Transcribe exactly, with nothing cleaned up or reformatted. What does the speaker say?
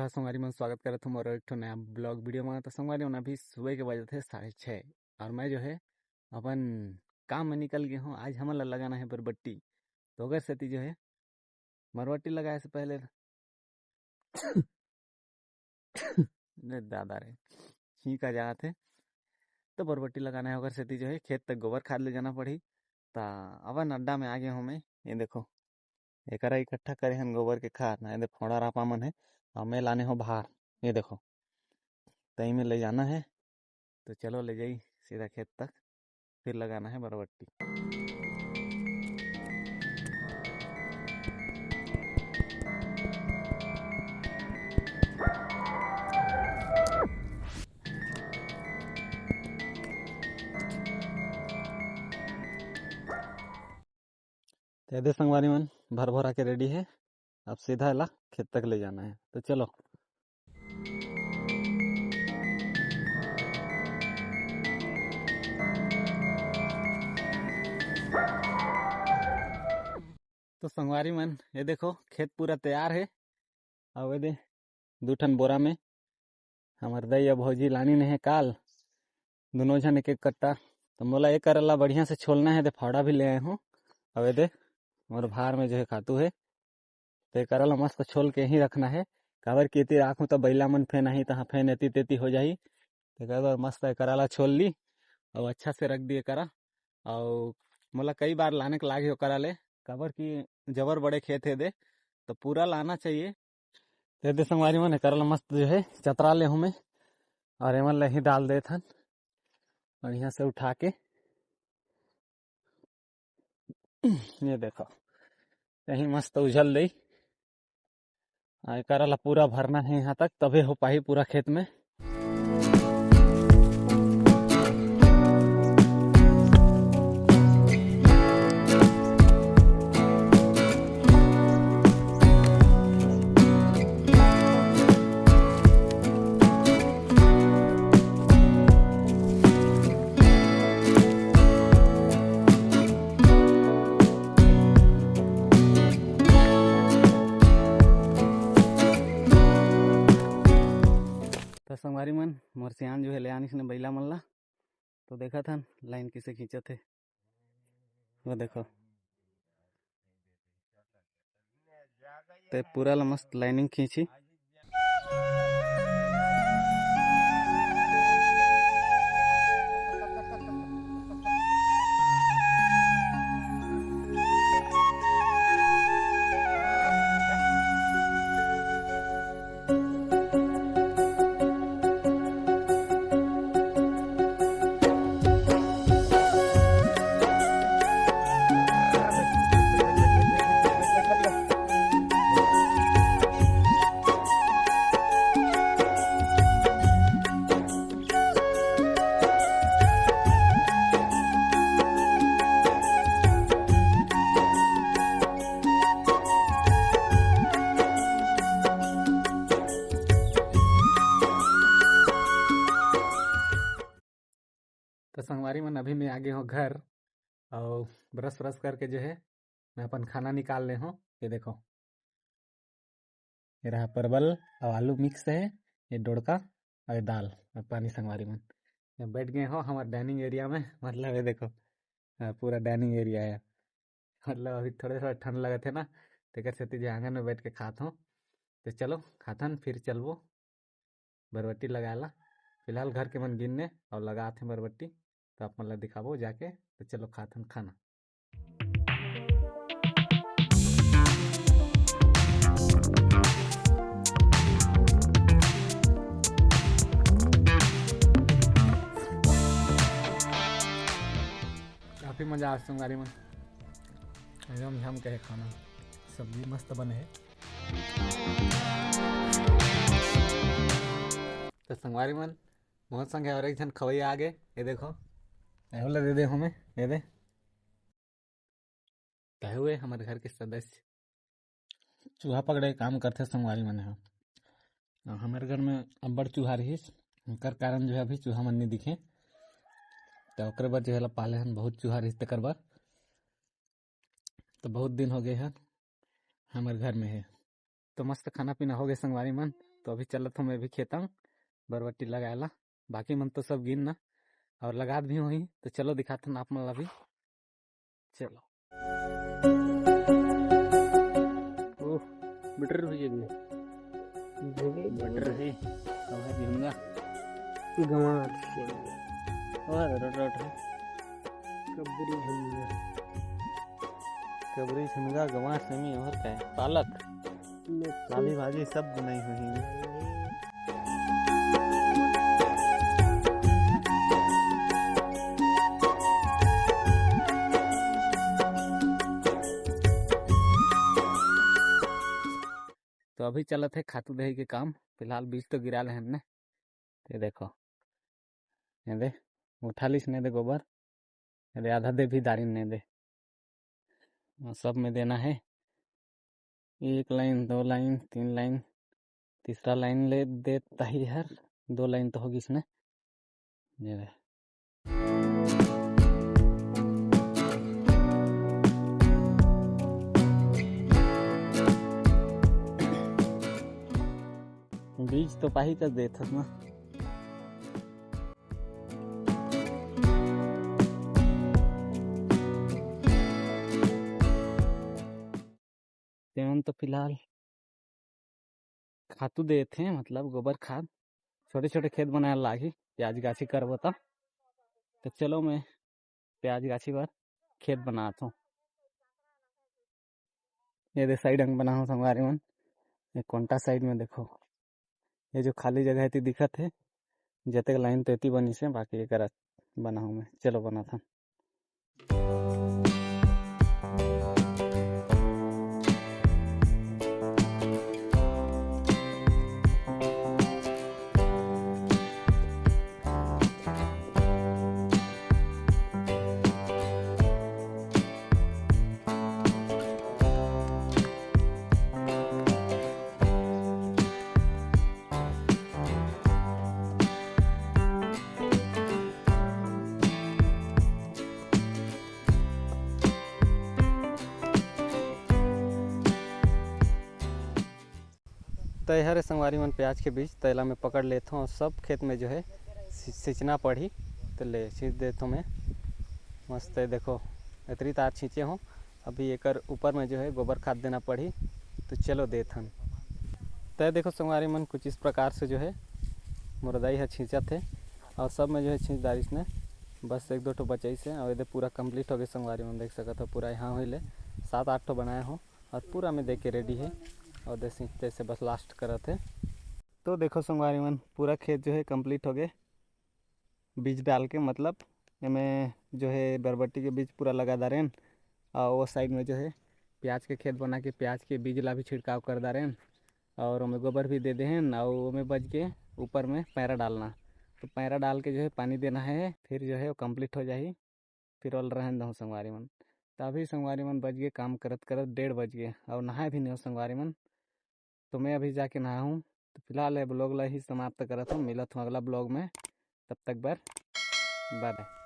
हाँ, संगवारी मन, स्वागत करत हूँ मोर एक ठो नया ब्लॉग वीडियो में। तो संगवारी मन, अभी सुबह के बजत हे साढ़े छः और मैं जो है अपन काम में निकल गए हूँ। आज हमन ला लगाना है बरबट्टी, तो ओकर सेती जो है बरबट्टी लगाए से पहले ने दादा रे छींका जात हे, तो बरबट्टी लगाना है ओकर सेती जो है खेत तक गोबर खाद ले जाना पड़ही। ता अवन अड्डा में आ गए हूँ मैं। ये देखो, एकरा इकट्ठा करे हन गोबर के खाद ना, ये दे फोड़ा रापा मन है और मैं लाने हो भार। ये देखो, तई में ले जाना है, तो चलो ले जाई सीधा खेत तक, फिर लगाना है बरबट्टी। तो ये दे संगवारी मन, भर भरा के रेडी है। अब सीधा एला खेत तक ले जाना है, तो चलो। तो संगवारी मन, ये देखो, खेत पूरा तैयार है। अब ये दे दू ठन बोरा में हमर दई अउ भौजी लानिन हे काल, दुनों झन एक एक कट्टा। तो मोला एकरा ला बढ़िया से छोलना है, ते फावड़ा भी ले आए हूँ। अब ये दे मोर भार में जो है खातू है, तो एकरा ला मस्त छोल के ही रखना है, काबर कि एती राखूँ तो बइला मन फेन आही, तहाँ फेन एती तेती हो जाही। तो एकर बर मस्त एकरा ला छोल ली और अच्छा से रख दी एकरा। और मोला कई बार लाने के लागे ओकरा ले, काबर कि जबर बड़े खेत है दे, तो पूरा लाना चाहिए। तो ये दे संगवारी मन, एकरा ला मस्त जो है चतरा ले हूँ मैं, और एमन ला ही डाल देथन बढ़िया से उठा के। ये देखो, यही मस्त उझल दे। आ, एकरा ला पूरा भरना है यहाँ तक, तबे हो पाही पूरा खेत में। तो संगवारी मन, मोर सियान जो है ले आनिस ने बइला मन ला, तो देखत हन लाइन किसे खींचत हे, वो देखो। ते पूरा ला मस्त लाइनिंग खींची। तो संगवारी मन, अभी मैं आ गए हूँ घर और ब्रश व्रश करके जो है मैं अपन खाना निकाल ले हूँ। ये देखो, ये रहा परवल और आलू मिक्स है, ये डोड़का और ये दाल और पानी। संगवारी मन, ये बैठ गए हो हमारे डाइनिंग एरिया में, मतलब ये देखो, हाँ, पूरा डाइनिंग एरिया है। मतलब अभी थोड़ा थोड़ा ठंड लगत है ना, तेकर सेती जे आंगन में बैठ के खात हूँ। तो चलो खाथन, फिर चलबो बरबट्टी लगाए ला। फिलहाल घर के मन गिनने और लगात हैं बरबट्टी, तो आप मन ला दिखाबो जाके। तो चलो खाथन खाना। काफी मजा आ संगवारी मन, एकदम जम के है खाना, सब्जी मस्त बने है। तो संगवारी मन, मोर संगे और एक झन खवैया आ गे। ये देखो, एहू ला दे दे हमें, दे दे। कहे हुए हमारे घर के सदस्य चूहा पकड़े के काम करथे संगवारी मन ह। हमर घर में अब्बड़ चूहा रहिस, एकर कारण जो है अभी चूहा मन नहीं दिखे। तो ओकरे बर जो है ला पाले हन, बहुत चूहा रहिस तेकर बर। तो बहुत दिन हो गए हैं हमर घर में है। तो मस्त खाना पीना हो गए संगवारी मन, तो अभी चलत हूँ मैं भी खेतंग बरबट्टी लगाए ला। बाकी मन तो सब गिन ना और लगात भी होही, तो चलो दिखाथन आप मन ला भी। चलो। ओह, बटर भी जगे। जगे, बटर भी। कहाँ झुनगा? गंवार। और रोट रोट है। कबरी झुनगा। कबरी झुनगा, गंवार सेमी और का है? पालक। मेथी। लाली भाजी सब बनाई हुई है। तो अभी चलत है खातू देहे के काम। फिलहाल बीज तो गिरा ले हमने। ये देखो, ये दे, उठा लिस ने दे गोबर, ये दे, आधा दे भी दारिन ने दे। और सब में देना है, एक लाइन, दो लाइन, तीन लाइन, तीसरा लाइन ले देता ही हर, दो लाइन तो होगिस ने। ये दे। बीज तो पाही कर देथस ना। तेमन तो फिलहाल खातू देथे, मतलब गोबर खाद। छोटे-छोटे खेत बनाए ल लागही, प्याज गाछी करबो त। तो चलो, मैं प्याज गाछी बर खेत बनात हूँ। ये दे साइड अंग बना हूँ संगवारी मन, ये कोंटा साइड में देखो, ये जो खाली जगह एती दिखत हे, जतेक लाइन तो एती बनिस हे, बाकी एकर बना हूँ मैं। चलो बनात हूँ। त ए हरे संगवारी मन प्याज के बीज, त एला मैं पकड़ लेथों और सब खेत में जो है सि-, सिंचना पड़ही। त ले छींच देथों मैं। मस्त है, देखो एतरी तार छींचे हों। अभी एकर ऊपर में जो है गोबर खाद देना पड़ही। तो चलो देथन। त देखो संगवारी मन, कुछ इस प्रकार से जो है मोर दाई ह छींचत हे और सब में जो है छींच डारिस ने। बस एक दो ठो बचइस हे और एदे पूरा complete हो गए संगवारी मन, देख सकत हो पूरा यहाँ होइले सात आठ ठो बनाए हों। और पूरा में दे के ready हे। और दे सींचते से बस last करत हे। तो देखो संगवारी मन, पूरा खेत जो है complete हो गए बीज डाल के, मतलब एमे जो है बरबट्टी के बीज पूरा लगा डारेन। और वो side में जो है प्याज के खेत बना के प्याज के बीज ला भी छिड़काव कर डारेन और ओमे गोबर भी दे देहेन। और ओमे बच के ऊपर में पैरा डालना, तो पैरा डाल के जो है पानी देना है, फिर जो है वो complete हो जाही। फिर ओला रहन दहूँ संगवारी मन। त अभी संगवारी मन बज गे काम करत करत डेढ़ बज गे, अउ नहाए भी नहीं हो संगवारी मन। तो मैं अभी जाके नहाहूँ। तो फिलहाल ये vlog ला ही समाप्त करत हूँ, मिलत हूँ अगला vlog में। तब तक बर bye bye।